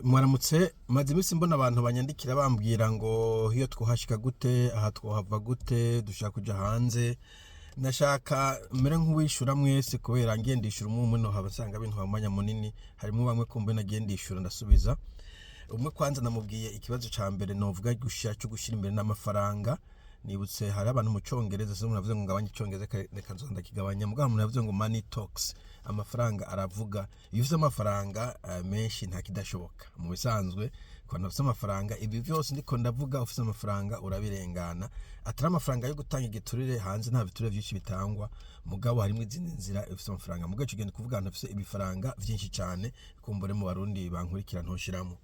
Mwaramutse. Maze iminsi mbona abantu banyandikira bambwira ngo iyo twohashika gute, aha twohava gute, dushaka kuja hanze. Nashaka mere nk'uwishura mwese, kubera ngiye ndishura umwe umwe nohaba nsanga bintwara umwanya munini. Harimwo bamwe kumbe nagiye ndishura ndasubiza. Umwe kwanza namubwiye ikibazo ca mbere novuga gusha cyo gushira imbere n'amafaranga. Nibutse hari abantu mu Congereza, sinzi umuntu yavuze ngo ngabanye Icongereza, reka nzoza ndakigabanya. Mugabo umuntu yavuze ngo "Money talks", amafaranga aravuga. Iyo ufise amafaranga menshi, nta kidashoboka. Mu bisanzwe, ku bantu bafise amafaranga, ibi vyose ndiko ndavuga, ufise amafaranga urabirengana. Atari amafaranga yo gutanga igiturire, hanze nta biturire vyinshi bitangwa, mugabo harimwo izindi nzira ufise amafaranga. Mugabo ico gihe ndi kuvuga abantu bafise ibifaranga vyinshi cane. Kumbure mu Barundi bankurikira ntoshiramo.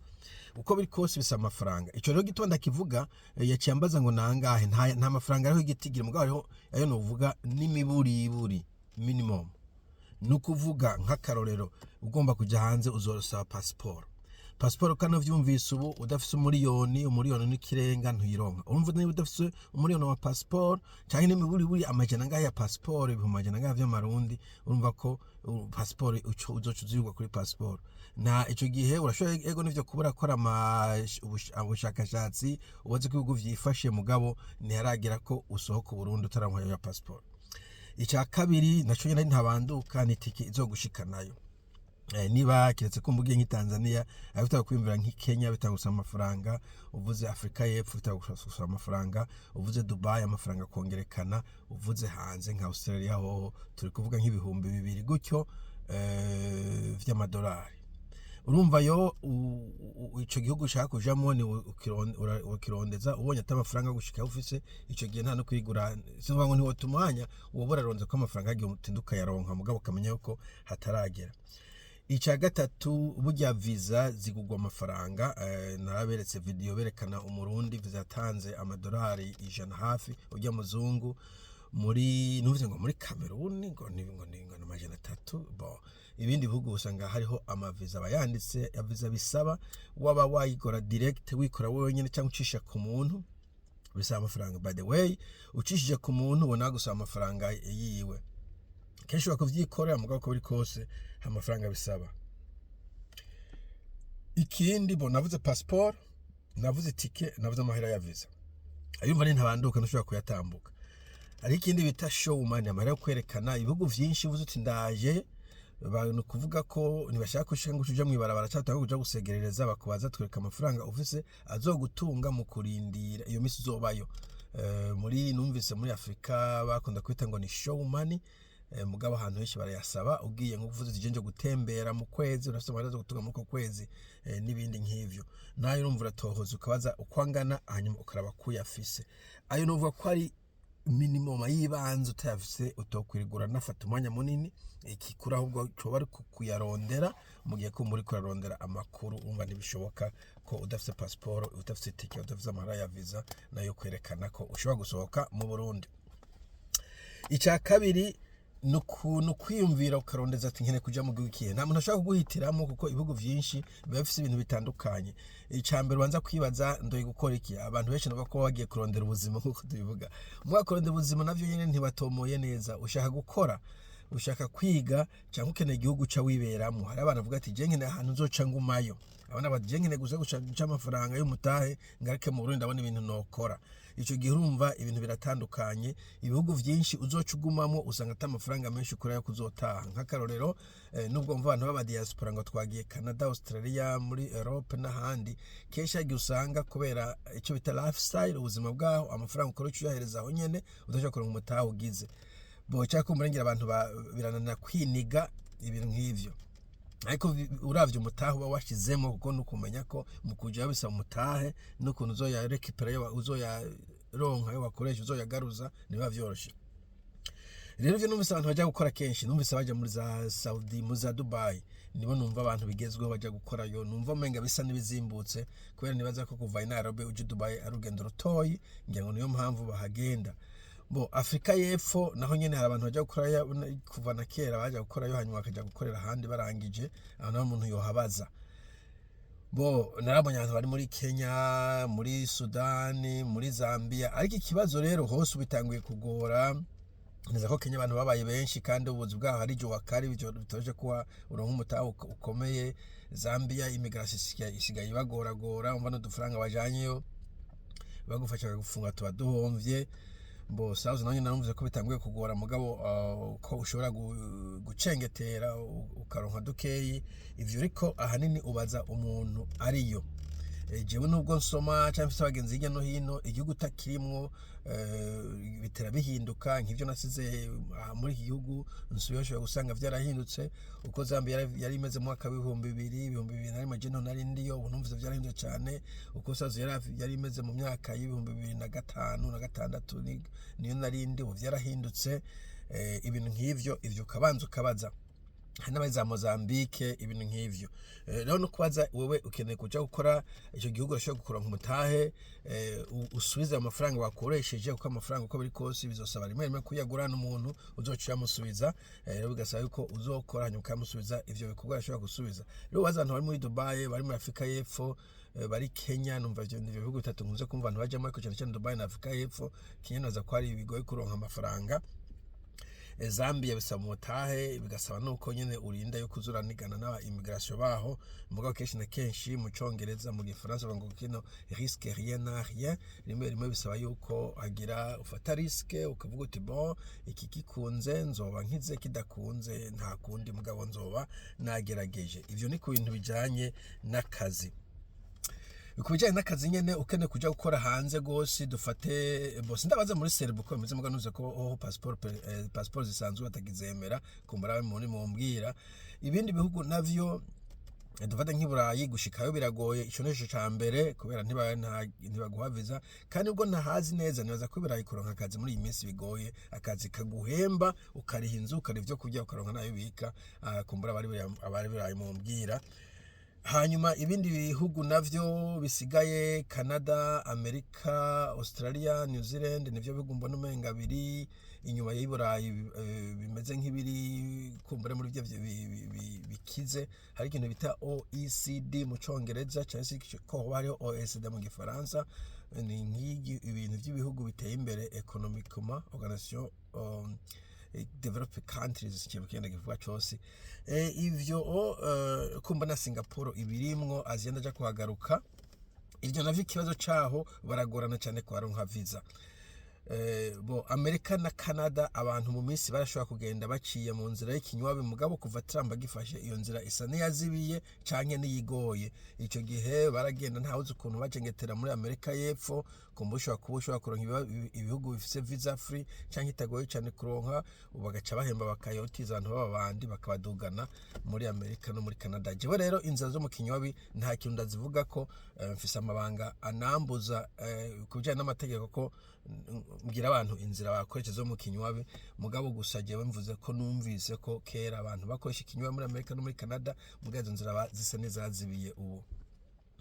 Uko biri kose bisaba amafaranga. Ico rero gituma ndakivuga, yaciye ambaza ngo nangahe. Nta mafaranga ariho igitigiri, mugabo hariho ayo novuga n'imiburiburi minimum. Ni ukuvuga nk'akarorero, ugomba kuja hanze uzosaba pasiporo. Pasiporo kano vyumvise, ubu udafise umuriyoni, umuriyoni n'ikirenga, ntuyironka. Urumva niba udafise umuriyoni wa pasiporo canke n'imiburiburi amajana angahe ya pasiporo, 100,000 angahe vy'amarundi, urumva ko pasiporo uzoca uzirwa kuri pasiporo. Na ico gihe urashobora, ego nivyo, kuba urakora ubushakashatsi, ubaze ko ibihugu vyifashe, mugabo ntiharagera ko usohoka Uburundi utararonka ya pasiporo. Icya kabiri naco nyene ntabanduka ni itike izogushikanayo. Niba kiretse ko mbugiye nk'i Tanzania, ariko bitanga kwiyumvira nk'i Kenya, bitanga gusaba amafaranga. Uvuze Afrika y'Epfo, bitanga gusaba amafaranga. Uvuze Dubai, amafaranga akongerekana. Uvuze hanze nka Australia hoho turi kuvuga nk'2000 gutyo vy'amadolari. Urumva yo ico gihugu ushaka kujamwo ni ukirondeza, ubonye ati amafaranga yo gushika ufise, ico gihe nta no kwigura. Sinvuga ngo ntiwota umwanya, woba uraronze ko amafaranga yagiye utinda ukayaronka, mugabo ukamenya yuko hataragera. Icya gatatu, burya visa zigugwa amafaranga. Naraberetse video berekana Umurundi visa yatanze amadolari 100 hafi, ujya muzungu muri, nuvuze ngo muri Cameroon, ngo ni 300. Bon, ibindi bihugu usanga hariho amaviza aba yanditse ya visa bisaba, waba wayigora direct wikora wenyine cyangwa ucisha ku muntu, bisaba amafaranga. By the way, ucishije ku muntu ubona gusaba amafaranga yiwe. Kenshi ushobora kuvyikorera, mugabo uko biri kose amafaranga bisaba. Ikindi bo navuze passport, navuze itike, navuze amahera ya visa. Ayumva ni ntabanduka, ntushobora kuyatambuka. Hari ikindi bita show money, amahera yo kwerekana. Ibihugu vyinshi uvuze uti ndaje, ni ukuvuga ko ntibashaka ko ushika ngo uja mw'ibarabara cyangwa uja gusegerereza. Bakubaza twereka amafaranga ufise azogutunga mu kurindira iyo misi uzobayo. Muri numvise muri Afurika bakunda kwita ngo ni show money. Mugabo ahantu henshi barayasaba. Ugiye nko kuvuza uti nje gutembera mu kwezi, urafise amahera zo gutunga muri uko kwezi, n'ibindi nk'ivyo. Nayo urumva uratohoza ukabaza uko angana, hanyuma ukaraba ko uyafise. Ayo nuvuga ko ari minimum y'ibanze, utayafise utokwirigura nafata umwanya munini. Ikikuru ahubwo coba ari kuyarondera. Mu gihe ko muri kurarondera amakuru, urumva ntibishoboka ko udafise pasiporo, udafise itike, udafise amahera ya visa nayo kwerekana ko ushobora gusohoka mu Burundi. Icya kabiri ni ukwiyumvira ukarondeza ati nkeneye kuja mu gihugu ikihe. Nta muntu ashobora kuguhitiramo, kuko ibihugu vyinshi biba bifise ibintu bitandukanye. Icya mbere ubanza kwibaza: ndoye gukora iki? Abantu benshi navuga ko bagiye kurondera ubuzima nk'uko tubivuga. Mu kurondera ubuzima navyo nyene ntibatomoye neza. Ushaka gukora, ushaka kwiga, cyangwa ukeneye igihugu uca wiberamo? Hari abantu bavuga ati je nkeneye ahantu nzoca ngumayo. Abana bati je nkeneye gusa guca nca amafaranga y'umutahe ngaruke mu Burundi, ndabona ibintu nokora. Ico gihe urumva ibintu biratandukanye. Ibihugu vyinshi uzoca ugumamo usanga ata amafaranga menshi ukura yo kuzotaha. Nk'akarorero, nubwo mva abantu b'aba diaspora ngo twagiye Canada, Australia, muri Europe n'ahandi, kenshi hagiye usanga kubera icyo bita lifestyle, ubuzima bwaho, amafaranga ukora uca uyahereza aho nyene, udashobora kuronka umutahe ugize bo cyangwa kumurengera. Abantu birananira kwiniga ibintu nk'ivyo. Ariko uravye umutahe uba washizemo, kuko nukumenya ko mu kuja bisaba umutahe n'ukuntu uzoyarekipera, uzoyaronka, ayo wakoresha uzoyagaruza, ntibiba vyoroshe. Rero ivyo numvise abantu baja gukora kenshi, numvise baja muri za Saudi, muri za Dubai, nibo numva abantu bigezweho baja gukorayo. Numva umenga bisa n'ibizimbutse, kubera nibaza ko kuva i Nairobi uja i Dubai ari urugendo rutoyi. Ngira ngo niyo mpamvu bahagenda. Bo Afrika y'Epfo naho nyene hari abantu baja gukorayo. Kuva na kera baja gukorayo, hanyuma bakaja gukorera ahandi barangije. Aho naho umuntu yohabaza. Bo narabonye abantu bari muri Kenya, muri Sudani, muri Zambia, ariko ikibazo rero hose ubitanguye kugora. Neza ko Kenya abantu babaye benshi kandi ubuzi bwaho ari jua kali, ibyo bitoroshye kuba uronka umutahe ukomeye. Zambia immigration isigaye ibagoragora, umva n'udufaranga bajanyeyo bagufasha bakagufunga tuba duhomvye. Bo South nayo narumvise ko bitanguye kugora, mugabo ko ushobora gucengetera ukaronka dukeyi. Ivyo ariko ahanini ubaza umuntu ariyo. Jewe nubwo nsoma cyangwa mfise abagenzi hirya no hino, igihugu utakirimwo bitera bihinduka. Nk'ivyo nasize aha muri iki gihugu nsubiyeyo, ushobora gusanga vyarahindutse. Uko Zambia yari imeze mu mwaka w'ibihumbi 2000, 2001, je nari ndiyo, ubu numvise vyarahindutse cane. Uko South yari imeze mu myaka y'ibihumbi 2005 na gatandatu, niyo nari ndi, ubu vyarahindutse. Ibintu nk'ivyo, ivyo ukabanza ukabaza. Hari n'abari za Mozambique, ibintu nk'ivyo. Rero no kubaza wewe ukeneye kuja gukora ico gihugu, urashobora kuronka umutahe, usubize amafaranga wakoresheje, kuko amafaranga uko biri kose bizosaba rimwe rimwe kuyagura n'umuntu uzoca uyamusubiza. Rero bigasaba yuko uzokora hanyuma ukayamusubiza. Ivyo bikorwa arashobora gusubiza. Rero ubaza abantu bari muri Dubai, bari muri Afrika y'Epfo, bari Kenya. Numva ivyo bihugu bitatu nkunze kumva abantu bajamo, ariko cyane cyane Dubai na Afrika y'Epfo. Kenya naza ko hari bigoye kuronka amafaranga. Zambia bisaba umutahe, bigasaba nuko nyene urinda yo kuzuranigana n'aba immigration baho. Mugabo kenshi na kenshi mu Congereza, mu Gifaransa bavuga ngo qui ne risque rien n'a rien. Rimwe rimwe bisaba yuko hagira ufata risque, ukavuga uti: "Bon, iki gikunze nzoba nkize, kidakunze nta kundi, mugabo nzoba nagerageje." Ivyo ni ku bintu bijanye n'akazi. Ku bijyanye n'akazi nyene, ukeneye kuja gukora hanze gose, dufate bose ndabaza muri Serbia uko bimeze, mugabo ntuze ko ho passeport zisanzwe batagizemera, kumbura muri mumbwira. Ibindi bihugu navyo, dufate nk'i Burayi, gushikayo biragoye. Ico nico ca mbere, kubera ntibaguha visa. Kandi ubwo ntahazi neza, nibaza ko i Burayi kuronka akazi muri iyi minsi bigoye, akazi kaguhemba, ukariha inzu, ukariha ivyo kurya, ukaronka nayo ubika. Kumbura abari Burayi mumbwira. Hanyuma ibindi bihugu navyo bisigaye, Canada, Amerika, Australia, New Zealand, nivyo bihugu mbona umenga biri inyuma y'i Burayi, bimeze nk'ibiri kumbura muri byo bikize. Hari ikintu bita OECD mu Congereza, cyangwa se ko hoba hariho OECD mu Gifaransa. Ni nk'igi ibintu by'ibihugu biteye imbere économiquement, organisation developed countries, ikintu kigenda kivuga cose. Ivyo kumva na Singapore ibirimwo. Aziya ndaja kuhagaruka. Iryo navyo ikibazo caho baragorana cyane kuharonka visa. Bo Amerika na Canada, abantu mu minsi barashobora kugenda baciye mu nzira y'ikinywabi, mugabo kuva Trump agifashe iyo nzira isa n'iyazibiye canke n'iyigoye. Ico gihe baragenda, ntawuzi ukuntu bacengetera muri Amerika y'Epfo. Kumva ushobora kuba ushobora kuronka ibihugu bifise visa free canke itagoye cane kuronka, ubu bagaca bahemba bakayotiza abantu b'ababandi bakabadugana muri Amerika no muri Canada. Jewe rero inzira zo mu kinywabi nta kintu ndazivuga ko mfise amabanga anambuza ku bijanye n'amategeko ko mbwira abantu inzira bakoresha zo mu kinywabi. Mugabo gusa jewe mvuze ko numvise ko kera abantu bakoresha ikinywabi muri Amerika no muri Canada, mugabo izo nzira zisa n'izazibiye. Ubu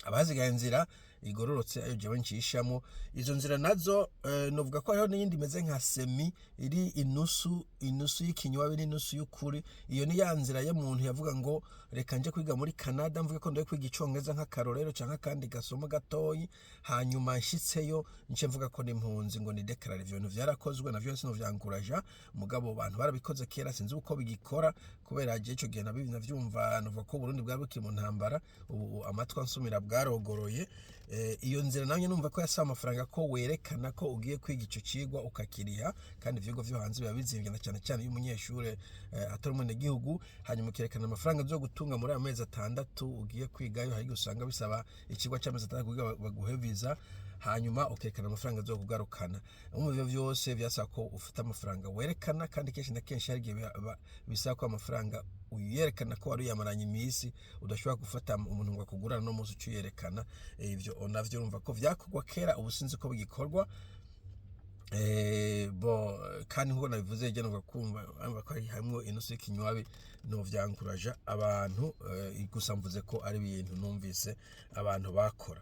abazigaye inzira igororotse ayo jewe ncishamo. Izo nzira nazo, novuga ko hariho n'iyindi imeze nka semi, iri inusu inusu y'ikinywabi n'inusu y'ukuri. Iyo ni ya nzira y'umuntu yavuga ngo: "Reka nje kwiga muri Canada, mvuge ko ndaye kwiga Icongereza nk'akarorero canke akandi gasomo gatoyi, hanyuma nshitseyo nce mvuga ko ni impunzi, ngo ni déclare." Ivyo bintu vyarakozwe navyo, sinovyanguraja, mugabo abantu barabikoze kera, sinzi uko bigikora, kubera je ico gihe navyumva novuga ko Burundi bwari bukiri mu ntambara. Ubu amatwi ansumira bwarogoroye. Iyo nzira nayo numva ko yasaba amafaranga, ko werekana ko ugiye kwiga ico cigwa ukakiriha, kandi ivyigwa vyo hanze biba bizimvye, na cyane cyane iyo umunyeshure atari umwenegihugu. Hanyuma ukerekana amafaranga zo gutunga muri ayo mezi 6 ugiye kwigayo. Hari igihe usanga bisaba ikigwa c'amezi 6 kugira baguhe visa, hanyuma ukerekana amafaranga zo kugarukana. Mu ivyo vyose vyasaba ko ufite amafaranga werekana, kandi kenshi na kenshi hari igihe bisaba ko amafaranga uyerekana ko wari uyamaranye iminsi, udashobora gufata umuntu ngo akugurane no munsi uca uyerekana. Ivyo navyo urumva ko vyakorwa kera, ubu sinzi ko bigikorwa. Bo kandi nkuko nabivuze, je numva kumva urumva ko hari hamwe inusu y'ikinywabi, no vyankuraja abantu. Gusa mvuze ko ari ibintu numvise abantu bakora.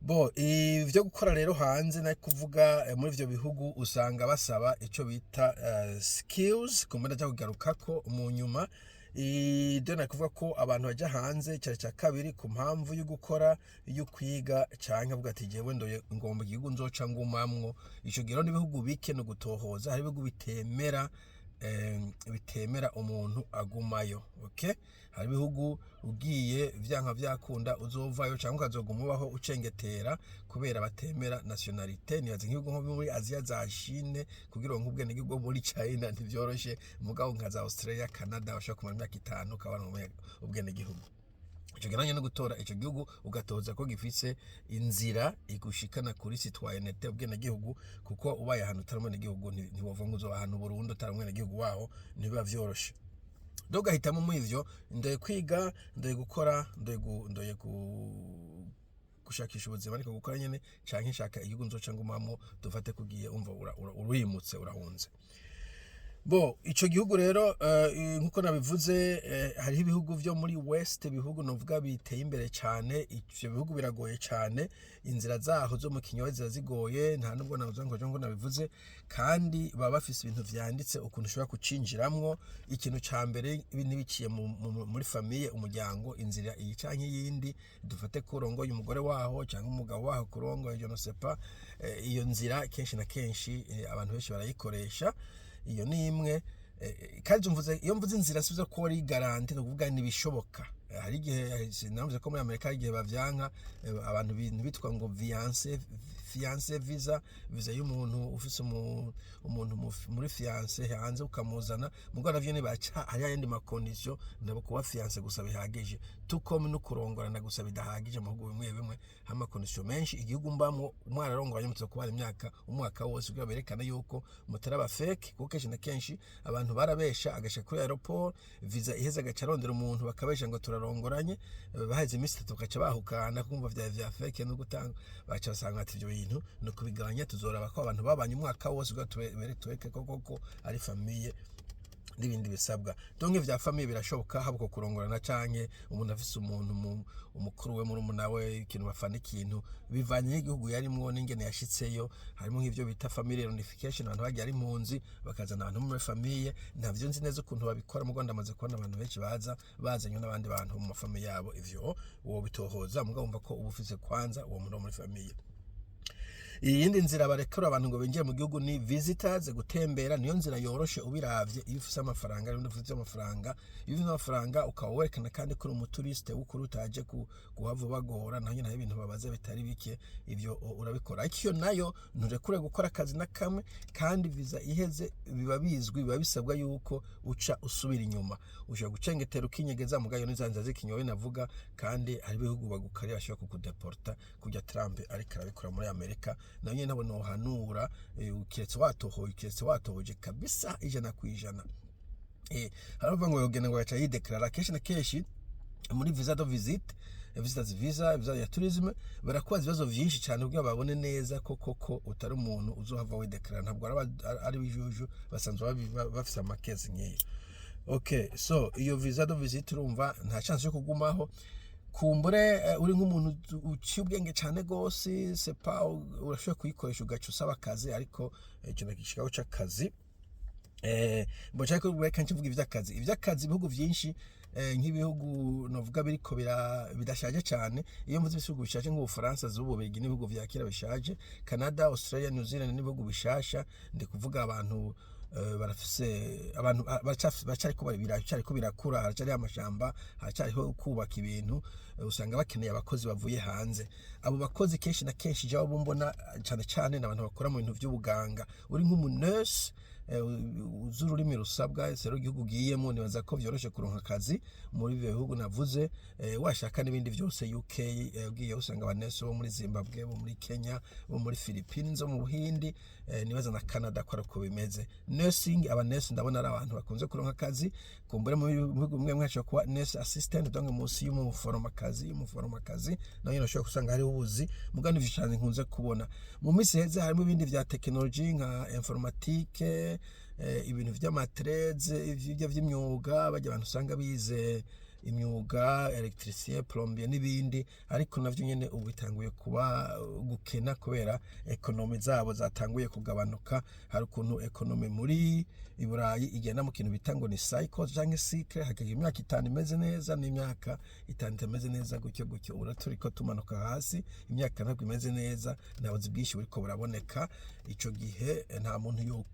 Bo ivyo gukora rero hanze, na kuvuga muri ivyo bihugu usanga basaba ico bita skills, kumbe ndaja kugarukako mu nyuma. Ibyo nakuvuga ko abantu bajya hanze cyane cya kabiri ku mpamvu yo gukora, yo kwiga, canke avuga ati: "Jewe ndoye ngomba igihugu nzoca ngumamwo." Ico gihe rero n'ibihugu bike no gutohoza. Hari ibihugu bitemera umuntu agumayo, okay? Hari ibihugu ugiye vyanka vyakunda uzovayo cyangwa ukazoguma ubaho ucengetera kubera batemera nationalité. Nibaza nk'ibihugu nko muri Aziya za Chine, kugira ngo ubwenegihugu bwo muri China ntivyoroshe, mugabo nka za Australia, Canada, bashobora kumara imyaka 5 ukabona ubwenegihugu. Ico gihe no gutora ico gihugu, ugatoza ko gifise inzira igushikana kuri citoyenneté, ubwenegihugu, kuko ubaye ahantu utari umwenegihugu ntiwova ngo uzoba ahantu burundu utari umwenegihugu waho, ntibiba vyoroshe. Donc ugahitamo muri ivyo: ndoye kwiga, ndoye gukora, ndoye gushakisha ubuzima, ariko gukora nyene, canke nshaka igihugu nzoca ngumamwo. Dufate kugiye umva urimutse, urahunze. Bo ico gihugu rero, nkuko nabivuze, hariho ibihugu vyo muri West, ibihugu novuga biteye imbere cyane. Ivyo bihugu biragoye cyane, inzira zaho zo mu kinyowe ziba zigoye, nta nubwo navuze ngo nabivuze. Kandi baba bafise ibintu vyanditse ukuntu ushobora kucinjiramwo. Ikintu ca mbere n'ibiciye muri famille, umuryango, inzira iyi canke iyindi. Dufate ko urongoye umugore waho cyangwa umugabo waho kurongoye, je ne sais pas. Iyo nzira kenshi na kenshi abantu benshi barayikoresha. Iyo ni imwe. Kandi mvuze, iyo mvuze inzira sivuze ko ari garantie, ni ukuvuga ntibishoboka. Hari igihe navuze ko muri Amerika hari igihe bavyanka abantu bintu bitwa ngo fiancé visa, visa y'umuntu ufise umuntu muri fiancé hanze ukamuzana. Mugabo navyo nibaca hari ayandi ma conditions. Ntabwo kuba fiancé gusa bihagije, tuko no kurongorana gusa bidahagije. Mu bihugu bimwe bimwe hari ama conditions menshi. Igihugu mbamwo, umwana arongoranye mutse kubara imyaka, umwaka wose, kugira berekane yuko mutari aba fake, kuko kenshi na kenshi abantu barabesha, agashika kuri aéroport, visa iheze, agaca arondera umuntu, bakabesha ngo turarongoranye. Baheze iminsi 3 bakaca bahukana, kumva vya fake no gutanga, baca basanga ati: "Ivyo bintu ni ukubigabanya, tuzoraba ko abantu babanye umwaka wose kugira tubereke ko koko ari famille," n'ibindi bisabwa. Donc vya famille birashoboka, haba uko kurongorana canke umuntu afise umuntu umukuru we, murumuna we, ikintu bafana, ikintu bivanye n'igihugu yarimwo n'ingene yashitseyo. Harimo nk'ivyo bita family reunification, abantu bagiye ari impunzi bakazana abantu muri famille. Ntavyo nzi neza ukuntu babikora mu Rwanda, amaze kubona abantu benshi baza bazanywe n'abandi bantu mu ma famille yabo. Ivyo uwo bitohoza, mugabo wumva ko uba ufise kwanza uwo muntu wo muri famille. Iyindi nzira barekura abantu ngo binjire mu gihugu ni visitors, gutembera. Niyo nzira yoroshe ubiravye iyo ufise amafaranga. Iyo ufise amafaranga, iyo ufise amafaranga ukaba werekana kandi ko uri umu touriste w'ukuri, utaje guhava bagora, naho nyene hari ibintu babaza bitari bike. Ivyo urabikora, ariko iyo nayo nturekure gukora akazi na kamwe. Kandi visa iheze biba bizwi, biba bisabwa yuko uca usubira inyuma. Ushobora gucengetera, ukinyegeza, mugayo n'iza nzira z'ikinyobe navuga. Kandi hari ibihugu bagukarira, bashobora kukudeporta kujya Trump ariko arabikora muri Amerika. Nayo nyene ntabwo nohanura, keretse watohoje kabisa 100%. Haravuga ngo yogenda ngo agaca yideklarara. Kenshi na kenshi muri visa de visite, visitors visa, visa ya tourisme, barakubaza ibibazo vyinshi cyane kugira babone neza ko koko utari umuntu uzohava wideklarara. Ntabwo ari bijuju, basanzwe bafise ama cases nk'iyo. Okay, so iyo visa de visite urumva nta chance yo kugumaho. Kumbure uri nk'umuntu uciye ubwenge cyane gose, c'est pas, urashobora kuyikoresha ugaca usaba akazi. Ariko ikintu gishikaho c'akazi, mbona ko reka nce mvuga ivy'akazi. Ivy'akazi, ibihugu vyinshi, nk'ibihugu novuga biriko bidashaje cyane, iyo mvuze ibihugu bishaje nk'Ubufaransa, z'Ububirigi, n'ibihugu vya kera bishaje, Canada, Australia, New Zealand n'ibihugu bishasha, ndi kuvuga abantu barafise abantu baracariko birakura, haracyariho amashamba, haracyariho kubaka ibintu. Usanga bakeneye abakozi bavuye hanze. Abo bakozi kenshi na kenshi jewe abo mbona cyane cyane ni abantu bakora mu bintu vy'ubuganga. Uri nk'umu nurse, uzi ururimi rusabwa sero igihugu ugiyemo, nibaza ko vyoroshe kuronka akazi muri ivyo bihugu navuze. Washaka n'ibindi vyose, UK, ugiye usanga aba nurse bo muri Zimbabwe, bo muri Kenya, bo muri Philippines, bo mu Buhindi, nibaza na Canada ko ariko bimeze. Nursing, aba nurse ndabona ari abantu bakunze kuronka akazi. Kumbure mu bihugu bimwe bimwe hashobora kuba nurse assistant, donc munsi y'umuforomokazi, nawe nyene ushobora gusanga hariho ubuzi. Mugabo nivyo cane nkunze kubona mu minsi iheze. Harimo ibindi vya technology nka informatique, ibintu vy'ama trades, ivyo vy'imyuga, bajya abantu usanga bize imyuga, électricien, plombier n'ibindi, ariko navyo nyene ubu bitanguye kuba gukena kubera économie zabo zatanguye kugabanuka. Hari ukuntu économie muri Iburayi igenda mu kintu bita ngo ni cycles canke cycle, hakagira imyaka 5 imeze neza n'imyaka 5 itameze neza, gutyo gutyo. Ubu rero turiko tumanuka hasi, imyaka ntabwo imeze neza, nta buzi bwinshi buriko buraboneka. Ico gihe nta muntu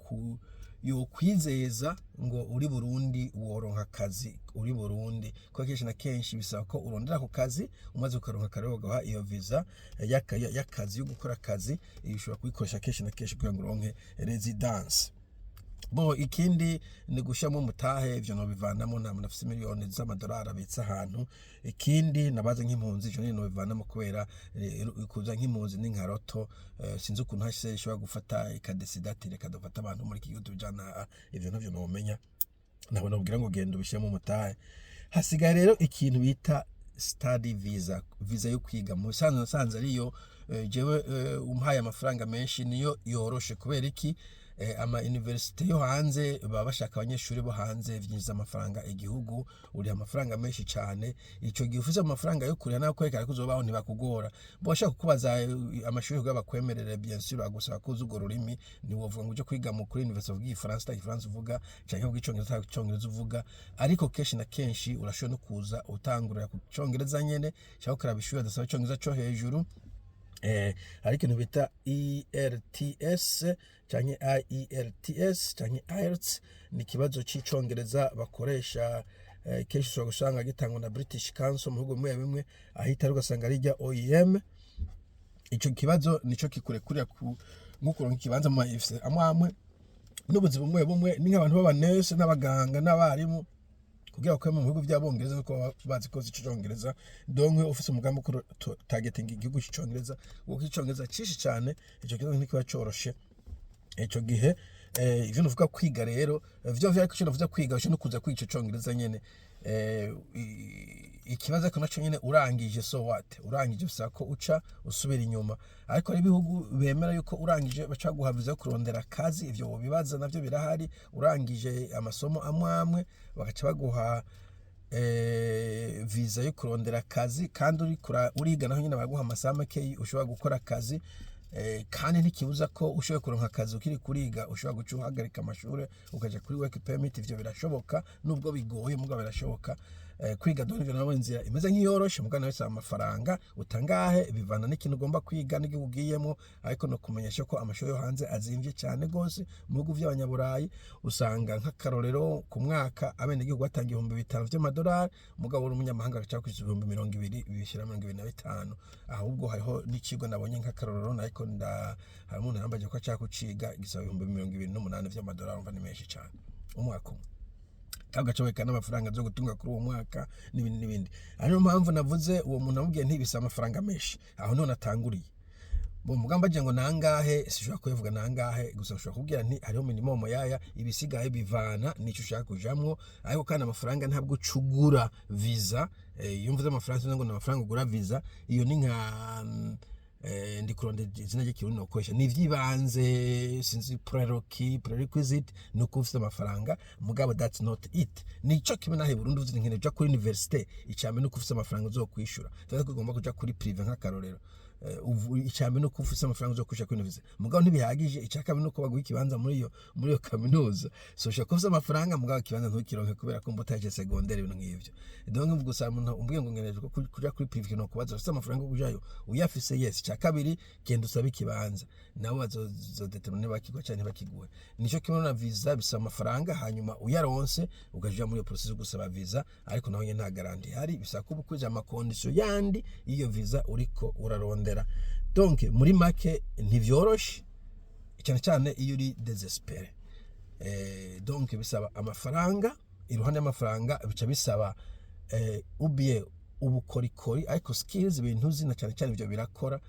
yokwizeza ngo uri Burundi woronka akazi uri Burundi, kuko kenshi na kenshi bisaba ko urondera ako kazi. Umaze kukaronka kare, bagaha iyo visa y'akazi, yo gukora akazi. Iyo ushobora kuyikoresha kenshi na kenshi kugira ngo uronke residence. Bo ikindi ni gushiramo umutahe, ivyo nobivanamo, nta muntu afise miliyoni z'amadolari abitse ahantu. Ikindi nabaze nk'impunzi, ivyo nyene nobivanamo kubera kuza nk'impunzi ni nka loto. Sinzi ukuntu HCR ishobora gufata ikadesida ati: "Reka dufate abantu muri iki gihugu tubijana aha." Ivyo ntavyo nomenya, ntabwo nobwira ngo genda ubishiremo umutahe. Hasigaye rero ikintu bita study visa, visa yo kwiga. Mu bisanzwe nasanze ariyo jewe umpaye amafaranga menshi niyo yoroshe. Kubera iki? Ama université yo hanze baba bashaka abanyeshuri bo hanze, vyinjiza amafaranga igihugu, uriha amafaranga menshi cyane. Ico gihe ufise amafaranga yo kuriha nayo kwerekana ko uzobaho, ntibakugora. Bo bashaka kukubaza amashuri kugira bakwemerere, bien sûr agusaba ko uzi urwo rurimi. Ntiwovuga ngo uje kwiga mu kuri université uvuga igifaransa ata gifaransa uvuga, canke uvuga icongereza ata congereza uvuga. Ariko kenshi na kenshi urashobora no kuza utangurira ku congereza nyene, cyangwa ukaraba ishuri adasaba icongereza co hejuru. Hari ikintu bita ELTS canke IELTS canke IELTS, ni ikibazo c'icongereza bakoresha. Kenshi ushobora gusanga gitangwa na British Council mu bihugu bimwe bimwe, ahita ugasanga ari rya OEM. Ico kibazo nico kikurekurira ku nko kuronka ikibanza mu ma université amwe amwe n'ubuzi bumwe bumwe. Ni nk'abantu b'abanese n'abaganga n'abarimu, kugira bakore mu bihugu by'abongereza nuko baba bazi ko icongereza. Donc ufise umugambi wo targeting igihugu c'icongereza, kuko icongereza cinshi cyane, ico kibazo ntikiba coroshe ico gihe. Ivyo nuvuga kwiga rero, vyo vyariko ico navuze kwiga, ushobora no kuza kwiga ico congereza nyene. Ikibazo ariko naco nyene, urangije, so what? Urangije bisaba ko uca usubira inyuma, ariko hari ibihugu bemera yuko urangije baca baguha visa yo kurondera akazi. Ivyo wobibaza, navyo birahari. Urangije amasomo amwe amwe bagaca baguha visa yo kurondera akazi, kandi uriga naho nyine baraguha amasaha makeyi ushobora gukora akazi. Kandi ntikibuza ko ushoboye kuronka akazi ukiri kuriga, ushobora guca uhagarika amashuri ukaja kuri work permit. Ivyo birashoboka nubwo bigoye, mugabo birashoboka. Kwiga dore ivyo nabo inzira imeze nk'iyoroshe, mugabo nawe bisaba amafaranga utangahe, bivana n'ikintu ugomba kwiga n'igihugu ugiyemo. Ariko no kumenyesha ko amashuri yo hanze azimvye cyane gose. Mu bihugu vy'abanyaburayi usanga nk'akarorero ku mwaka abenegihugu batanga 5000 vy'amadolari, mugabo uri umunyamahanga agaca kwishyura 20,000, bishyira 25,000. Ahubwo hariho n'ikigo nabonye nk'akarorero, ariko nda hari umuntu yambaje ko ashaka kuciga, gisaba 28,000 vy'amadolari. Umva ni menshi cyane umwaka umwe, kandi ugaca weka n'amafaranga zo gutunga kuri uwo mwaka n'ibindi n'ibindi. Ariyo mpamvu navuze uwo muntu amubwiye ntibisaba amafaranga menshi, aho none atanguriye mu mugambi agira ngo nangahe, sishobora kubivuga nangahe, gusa ushobora kubwira nti hariho minimum yaya, ibisigaye bivana n'icyo ushaka kujamwo. Ariko kandi amafaranga ntabwo ucugura visa. Iyo mvuze amafaranga sinzi ngo ni amafaranga ugura visa, iyo ni nka ndi kurondera izina ry'ikirundi nokoresha, ni ivy'ibanze, sinzi, prerequisite ni uko ufite amafaranga, mugabo that's not it. Nico kimwe nahe Burundi uvuze nkeneye kuja kuri université, icambere ni uko ufite amafaranga uzokwishura. Tuzi ko ugomba kuja kuri privé nk'akarorero, icambere ni uko ufise amafaranga uzokwishura kuri université, mugabo ntibihagije. Icya kabiri ni uko baguha ikibanza muri iyo kaminuza. So ushobora kuba ufise amafaranga, mugabo ikibanza ntukironke kubera ko mba secondaire, ibintu nk'ivyo. Donc gusa umuntu umbwiye ngo nkeneye kuja kuri privé, no kubaza ufise amafaranga yo kujayo, uyafise, yes. Icya kabiri, genda usabe ikibanza, nabo bazodetermine niba bakiguha canke ntibakiguhe. Nico kimwe na visa, bisaba amafaranga, hanyuma uyaronse ukaja muri iyo process yo gusaba visa, ariko naho nyene nta garantie ihari, bisaba kuba ukwije ama conditions yandi y'iyo visa uriko urarondera. Donc muri make ntivyoroshe, cyane cyane iyo uri désespéré. Donc bisaba amafaranga, iruhande y'amafaranga bica bisaba ubiye ubukorikori, ariko skills, ibintu uzi na cyane cyane ibyo birakora,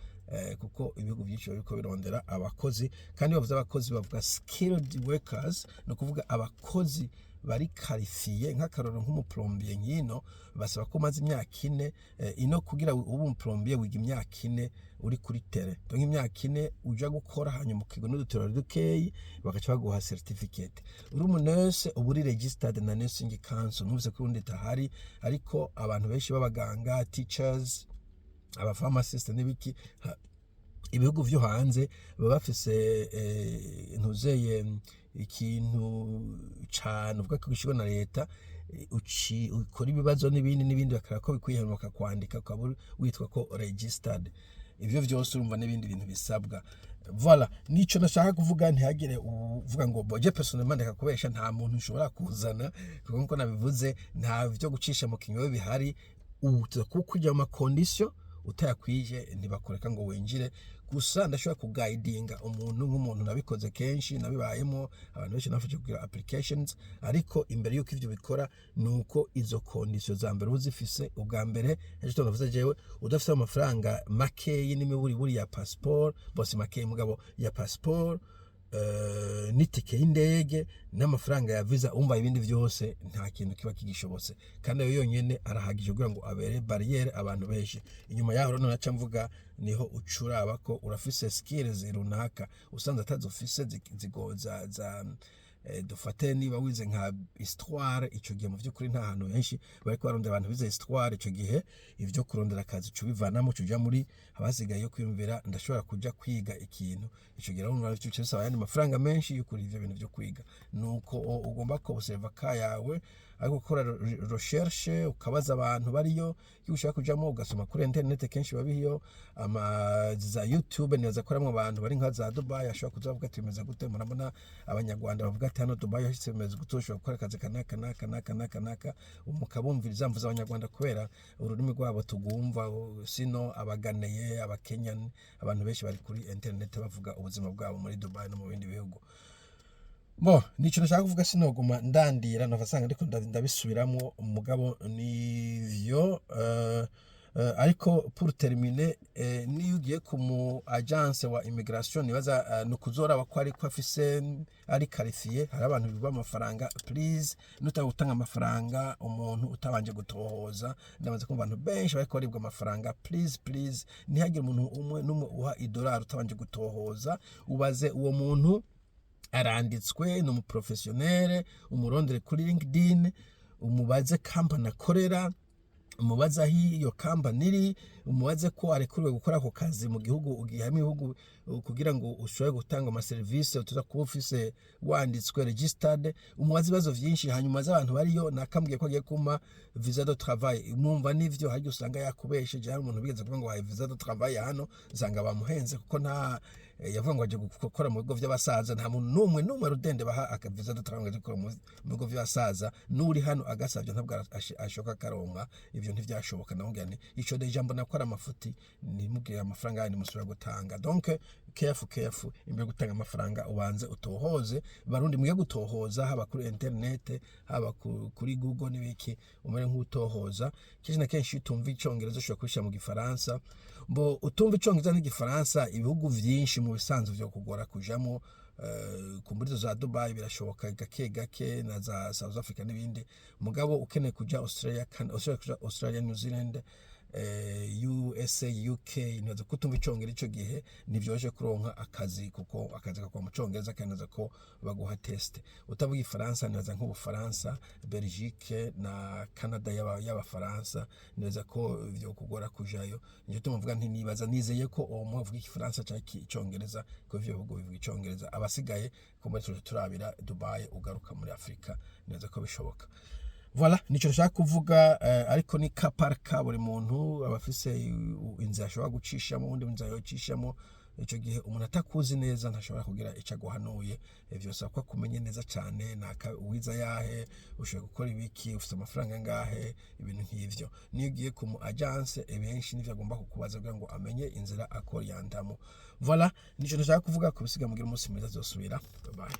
kuko ibihugu byinshi biriko birondera abakozi. Kandi bavuze abakozi bavuga skilled workers, ni ukuvuga abakozi. bari qualifiés. Nk'akarorero, nk'umu plombier nk'ino basaba ko umaze imyaka 4 ino. Kugira ube umu plombier wiga imyaka 4 uri kuri terrain, donc imyaka 4 uja gukora, hanyuma ukiga n'udutorero dukeyi, bagaca baguha certificate. Uri umu nurse uba uri registered na Nursing Council. Numvise ko urundi itahari, ariko abantu benshi b'abaganga, teachers, aba pharmacist n'ibiki, ibihugu vyo hanze baba bafise ntuzeye ikintu cane uvuga ko gishyirwa na leta, ukora ibibazo n'ibindi n'ibindi, bakaraba ko bikwiye, hanyuma bakakwandika ukaba witwa ko registered. Ivyo vyose urumva n'ibindi bintu bisabwa. Voilà, nico nashaka kuvuga. Ntihagire uvuga ngo boje. Personnellement, ndeka kubesha, nta muntu ushobora kuzana, kuko nkuko nabivuze, nta vyo gucisha mu kinywa bihari. Uza kuko mu ma conditions utayakwije ntibakureka ngo winjire. Gusa ndashobora kuguidinga umuntu nk'umuntu nabikoze kenshi, nabibayemo, abantu benshi nafashe kugira applications. Ariko imbere y'uko ivyo bikora, ni uko izo conditions za mbere uba uzifise. Ubwa mbere ejo navuze jewe, udafise amafaranga makeyi n'imiburiburi ya passport, bose makeyi mugabo ya passport, n'itike y'indege n'amafaranga ya visa, umva ibindi vyose nta kintu kiba kigishobotse. Kandi ayo yonyene arahagije kugira ngo abere barrière abantu benshi. Inyuma yaho rero naca mvuga niho ucuraba ko urafise skills runaka. Usanze atazofise zigoza za dufate niba wize nka histoire, ico gihe mu vy'ukuri nta hantu henshi bariko barondera abantu bize histoire. Ico gihe ivyo kurondera akazi uca ubivanamo, uca uja muri abasigaye yo kwiyumvira ndashobora kuja kwiga ikintu. Ico gihe urumva bica bisaba ayandi mafaranga menshi yo kuri ivyo bintu vyo kwiga. Nuko ugomba ko-observa ka yawe, ariko gukora recherche, ukabaza abantu bariyo iyo ushaka kujamo, ugasoma kuri internet, kenshi babihiyo ama za YouTube. Nibaza ko harimwo abantu bari nka za Dubai ashobora kuza bavuga ati: "Bimeze gute?" Murabona Abanyarwanda bavuga ati: "Hano Dubai hashitse bimeze gute? Ushobora gukora akazi kanaka naka naka naka naka." Mukabumviriza. Mvuze Abanyarwanda kubera ururimi rwabo tugumva, sino Abaganeye, Abakenyan, abantu benshi bari kuri internet bavuga ubuzima bwabo muri Dubai no mu bindi bihugu. Bo nico nashaka kuvuga, sinoguma ndandira nava sanga ndiko ndabisubiramwo, mugabo nivyo. Ariko pour terminer, niyo ugiye ku mu agence wa immigration, nibaza ni ukuzoraba ko ariko afise ari qualifié. Hari abantu biba amafaranga. Please, nutanga gutanga amafaranga umuntu utabanje gutohoza. Ndamaze kumva abantu benshi bariko baribwa amafaranga. Please, please, ntihagire umuntu umwe n'umwe uha idolari utabanje gutohoza. Ubaze uwo muntu aranditswe, ni umu professionnel, umurondere kuri LinkedIn, umubaze company akorera, umubaze aho iyo company iri, umubaze ko arekuriwe gukora ako kazi mu gihugu ugihamo ibihugu kugira ngo ushobore gutanga amaserivisi utuza kuba ufise wanditswe registered. Umubaze ibibazo vyinshi, hanyuma azi abantu bariyo. Nakambwiye ko agiye kumpa visa de travail, mwumva nivyo harya usanga yakubesheje. Hari umuntu bigeze kuvuga ngo haye visa de travail hano, usanga bamuhenze, kuko nta yavuga ngo aje gukora mu bigo vy'abasaza. Nta muntu n'umwe n'umwe rudende baha aka visa de travail ngo aje gukora mu bigo vy'abasaza. N'uri hano agasavye ntabwo ashoka karonka. Ivyo ntivyashoboka. Namubwira nti ico déjà mbona ko ari amafuti, ntimubwire amafaranga yandi musubira gutanga. Donc careful, careful, imbere yo gutanga amafaranga ubanze utohoze. Barundi, mwiye gutohoza, haba kuri internet, haba kuri Google n'ibiki, umere nk'utohoza. Kenshi na kenshi iyo utumva Icongereza ushobora kubishyira mu Gifaransa. Mbo utumva Icongereza n'Igifaransa, ibihugu vyinshi mu bisanzwe vyo kugora kujamo. Kumbura izo za Dubai birashoboka gake gake, na za South Africa n'ibindi. Mugabo ukeneye kuja Australia, Australia, kuja Australia, New Zealand, USA, UK, nibaza ko utumva Icongereza ico gihe ntivyoroshe kuronka akazi, kuko akazi kakwa mu Congereza, kandi nibaza ko baguha test. Utavuga Ifaransa, nibaza nk'Ubufaransa, Belgique na Canada y'Abafaransa, nibaza ko vyo kugora kujayo. Nico gituma mvuga nti nibaza nizeye ko uwo muntu avuga Igifaransa canke Icongereza, ko ivyo bihugu bivuga Icongereza. Abasigaye kumbe tuje turabira Dubai, ugaruka muri Afrika, nibaza ko bishoboka. Voilà, nico nshaka kuvuga. Ariko ni cas par cas, buri muntu aba afise inzira ashobora gucishamo, ubundi inzira yocishamo. Ico gihe umuntu atakuzi neza ntashobora kugira ico aguhanuye. Vyosaba ko akumenye neza cane: naka uwiza yahe, ushobora gukora ibiki, ufise amafaranga angahe, ibintu nk'ivyo. Niyo ugiye ku mu agence, benshi nivyo agomba kukubaza kugira ngo amenye inzira akorientamo. Voilà, nico nashaka kuvuga. Kubisiga, mugira umunsi mwiza, azosubira. Bye bye.